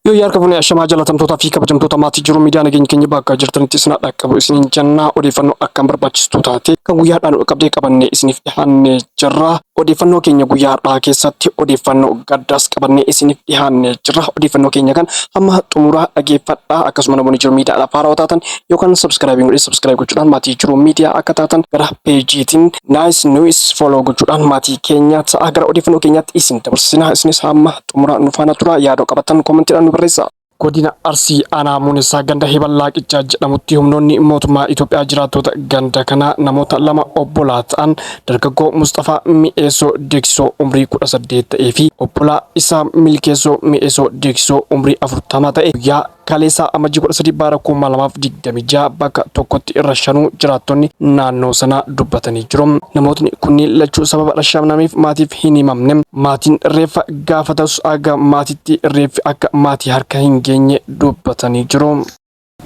Yoo harka fuunee ashamaa jaalatamtootaa fi kabajamtoota maatii jiru miidiyaa nageenya keenya bakka jirtanitti isin dhaqqabu isiniin jenna. Odeeffannoo akkaan barbaachistuu taate kan guyyaa har'aa qabdee qabannee isiniif dhiyaannee jirra. Odeeffannoo keenya guyyaa har'aa keessatti odeeffannoo gaddaas qabannee isiniif dhiyaannee jirra. Odeeffannoo keenya kan hamma xumuraa dhageeffadhaa. Akkasuma namoonni jiru miidiyaadhaaf haarawaa taatan yookaan subscribe godhee subscribe gochuudhaan maatii jiru miidiyaa akka taatan gara peejiitiin Nice News follow gochuudhaan maatii keenya ta'a. Gara odeeffannoo keenyaatti isin dabarsina. Isinis hamma xumuraa nu faana tura. Yaada qabatan koomentiidhaan nu barreessaa. Godina Arsii Aanaa Muunessaa ganda Heballaa Qichaa jedhamutti humnoonni mootummaa Itoophiyaa jiraattota ganda kanaa namoota lama obbolaa ta'an dargaggoo Musxafaa Mi'eessoo Deeksisoo umrii 18 ta'ee fi obbolaa isaa Milkeessoo Mi'eessoo Deeksisoo umrii 40 ta'e guyyaa kaleessaa Amajjii 13 bara 2026 bakka tokkotti rashanuu jiraattonni naannoo sanaa dubbatanii jiru. Namootni kunniin lachuu sababa rashanamiif maatiif hin himamne. Maatiin reeffa gaafatus aga maatitti reeffi akka maatii harka hin geenye dubbatanii jiru.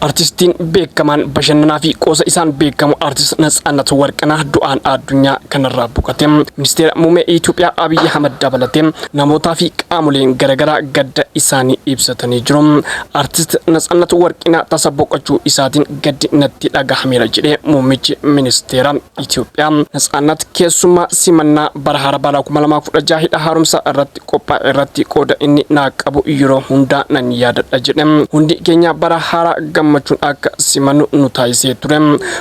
Artistiin beekamaan bashannanaa fi qoosa isaan beekamu Artist Natsaannat Warqinaa du'aan addunyaa kanarraa boqote. Ministeera Muummee Itoophiyaa Abiy Ahmad dabalatee namootaa fi qaamoleen garaagaraa gadda isaanii ibsatanii jiru. Artist Natsaannat Warqinaa tasa boqochuu isaatiin gaddi natti dhagahameera jedhee muummichi ministeera Itoophiyaa. Natsaannat keessummaa simannaa bara haaraa bara 2016 hidha haaromsaa irratti qophaa'e irratti qooda inni naa qabu yeroo hundaa nan yaadadha jedhe. Hundi keenya bara haaraa gammachuun akka simannu nu taasisee ture.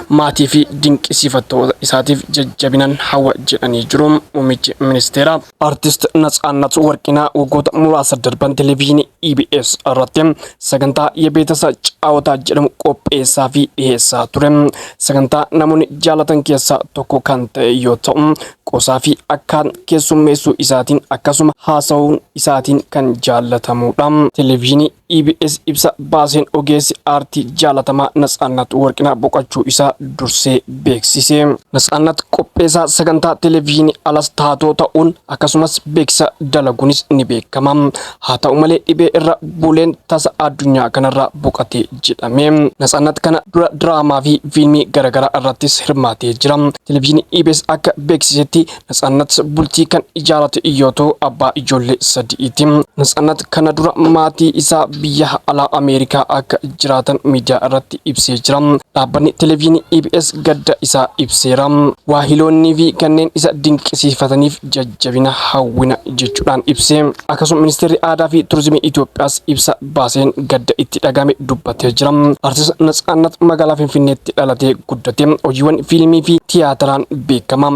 Maatii fi dinqisiifattoota isaatiif jajjabinan hawwa jedhanii jiru muummichi ministeera. Artist Natsaannat Warqinaa waggoota muraasa darban televezyiinii EBS irratti sagantaa Yebeetasa Caawataa jedhamu qopheessaa fi dhiyeessaa ture. Sagantaa namoonni jaalatan keessaa tokko kan ta'e yoo ta'u, qoosaa fi akkaan keessummeessuu isaatiin akkasuma haasa'uun isaatiin kan jaalatamudha. Televezyiinii EBS ibsa baaseen ogeessi aartii jaalatamaa Natsaannat Warqinaa boqachuu isaa dursee beeksise. Natsaannat qopheessaa sagantaa televezyiinii alas taatoo ta'uun akkasumas beeksisa dalaguunis ni beekama. Haa ta'u malee dhibee irra buleen tasa addunyaa kanarraa boqate jedhame. Natsaannat kana dura diraamaa fi fiilmii garaagaraa irrattis hirmaatee jira. Televezyiinii EBS akka beeksisetti Natsaannat bultii kan ijaarate yoo ta'u abbaa ijoollee sadiiti. Natsaannat kana dura maatii isaa biyya alaa Ameerikaa akka jiraatan miidiyaa irratti ibsee jira. Dhaabbanni televezyiinii EBS gadda isaa ibseera. Waahiloonnii fi kanneen isa dinqisiifataniif jajjabina hawwina jechuudhaan ibse. Akkasuma ministeerri aadaa fi turizimii Itoophiyaas ibsa baaseen gadda itti dhagame dubbatee jira. Artist Natsaannat magaalaa Finfinneetti dhalatee guddate. Hojiiwwan fiilmii fi tiyaatiraan beekama.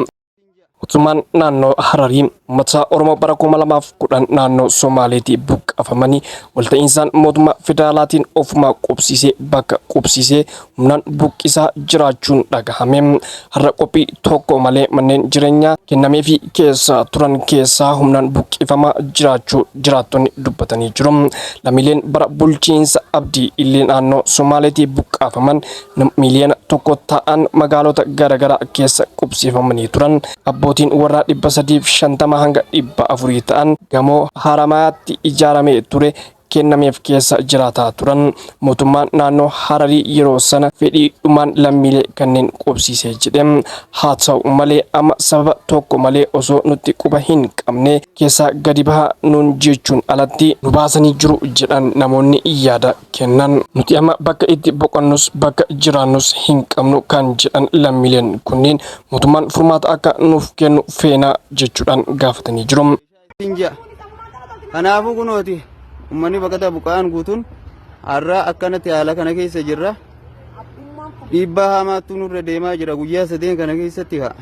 Mootummaan naannoo Hararii uummata Oromoo bara 2010 naannoo Somaaleetii buqqafamanii walta'iinsaan mootummaa federaalaatiin ofumaa qubsiisee bakka qubsiisee humnaan buqqisaa jiraachuun dhagahame. Har'a qophii tokko malee manneen jireenyaa kennameefii keessa turan keessaa humnaan buqqifamaa jiraachuu jiraattonni dubbatanii jiru. Lammiileen bara bulchiinsa Abdii Illee naannoo Somaaleetii buqqaafaman miiliyoona tokko ta'an magaalota garaagaraa keessa qubsiifamanii turan. Abbootiin warraa 350 hanga 400 ta'an gamoo Haramayaatti ijaaramee ture kennameef keessa jiraataa turan. Mootummaan naannoo Hararii yeroo sana fedhiidhumaan lammiilee kanneen qubsiisee jedhe. Haa ta'u malee amma sababa tokko malee osoo nutti quba hin qabne keessaa gadi bahaa nuun jechuun alatti nu baasanii jiru jedhan namoonni yaada kennan. Nuti amma bakka itti boqonnus bakka jiraannus hin qabnu kan jedhan lammiileen kunneen mootummaan furmaata akka nuuf kennu feena jechuudhaan gaafatanii jiru. Ji'a. Kanaafuu kunooti uummanni baqataa buqqa'aan guutuun har'a akkanatti haala kana keessa jirra. Dhiibbaa hamaattu nurra deemaa jira guyyaa sadeen kana keessatti kaa.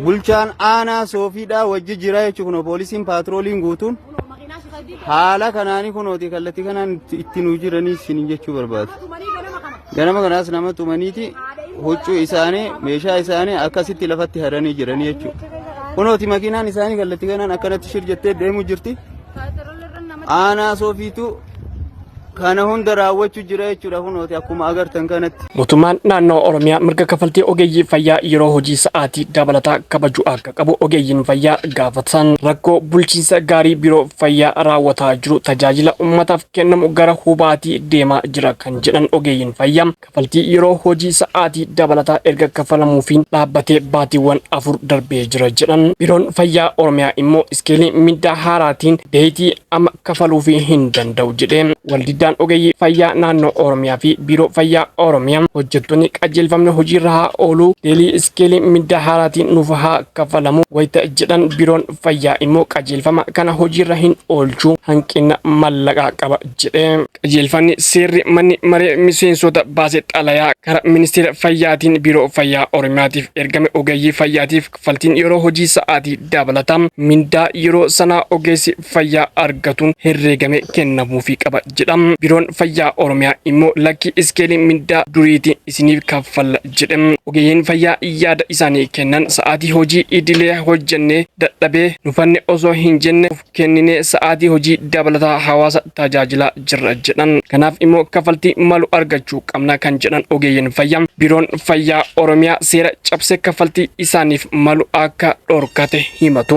Bulchaan aanaa soofiidhaa wajji jira jechuun kunoo poolisiin paatrooliin guutuun haala kanaanii kunooti kallattii kanaan itti nuu jiranii isin jechuu barbaadu. Ganama kanaas nama tumaniiti huccuu isaanii meeshaa isaanii akkasitti lafatti haranii jiranii jechuudha. Kunooti makiinaan isaanii kallattii kanaan akkanatti shir jettee deemuu jirti. Aanaa soofiitu Kana hunda raawwachu jira jechuudha kunooti akkuma agartan kanatti. Mootummaan naannoo Oromiyaa mirga kaffaltii ogeeyyii fayyaa yeroo hojii sa'aatii dabalataa kabajuu akka qabu ogeeyyiin fayyaa gaafatan. Rakkoo bulchiinsa gaarii biiroo fayyaa raawwataa jiru tajaajila ummataaf kennamu gara hubaatii deemaa jira kan jedhan ogeeyyiin fayyaa Kaffaltii yeroo hojii sa'aatii dabalataa erga kaffalamuufiin dhaabbatee baatiiwwan 4 darbee jira jedhan. Biiroon Fayyaa Oromiyaa immoo iskeelii mindaa haaraatiin beeytii amma kafaluufii hin danda'u jedhe. Waldiddaan ogeeyyii fayyaa naannoo Oromiyaa fi Biiroo Fayyaa Oromiyaa hojjettoonni qajeelfamni hojiirra haa oolu, deelii iskeelii mindaa haaraatiin nuuf haa kaffalamu wayita jedhan Biiroon Fayyaa immoo qajeelfama kana hojiirra hin oolchu hanqina mallaqaa qaba jedhe. Qajeelfamni seerri manni maree miseensota baase xalayaa kara ministeera fayyaatiin biiroo fayyaa Oromiyaatiif ergame ogeeyyii fayyaatiif kaffaltiin yeroo hojii sa'aatii dabalataa mindaa yeroo sanaa ogeessi fayyaa argatuun herreegame kennamuufii qaba jedha. Biiroon fayyaa Oromiyaa immoo lakki iskeelii mindaa duriitiin isiniif kaffalla jedhe. Ogeeyyiin fayyaa yaada isaanii kennan sa'aatii hojii idilee hojjennee dadhabee nufanne osoo hin jenne of kenninee sa'aatii hojii dabalataa hawaasa tajaajilaa jirra jedhan. Kanaaf immoo kaffaltii malu argachuu qabna kan jedhan ogeeyyiin fayyaa Biiroon Fayyaa Oromiyaa seera cabsee kaffaltii isaaniif malu akka dhorkate himatu.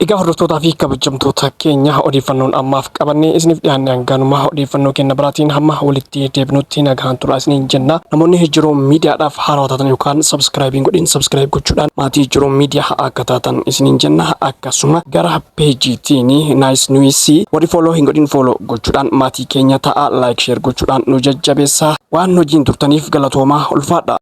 Egaa hordoftootaa fi kabajamtoota keenya odeeffannoon ammaaf qabannee isiniif dhiyaanne hanganuma odeeffannoo keenya biraatiin hamma walitti deebinutti nagaan turaa isiniin jenna. Namoonni Jiruu miidiyaadhaaf haarawaa taatan yookaan subscribe hin godhin subscribe gochuudhaan maatii Jiruu miidiyaa akka taatan isiniin jenna. Akkasuma gara peejiitiin Nice News warri follow hin godhin follow gochuudhaan maatii keenya ta'a like share gochuudhaan nu jajjabeessaa waan hojiin turtaniif galatoomaa ulfaadha.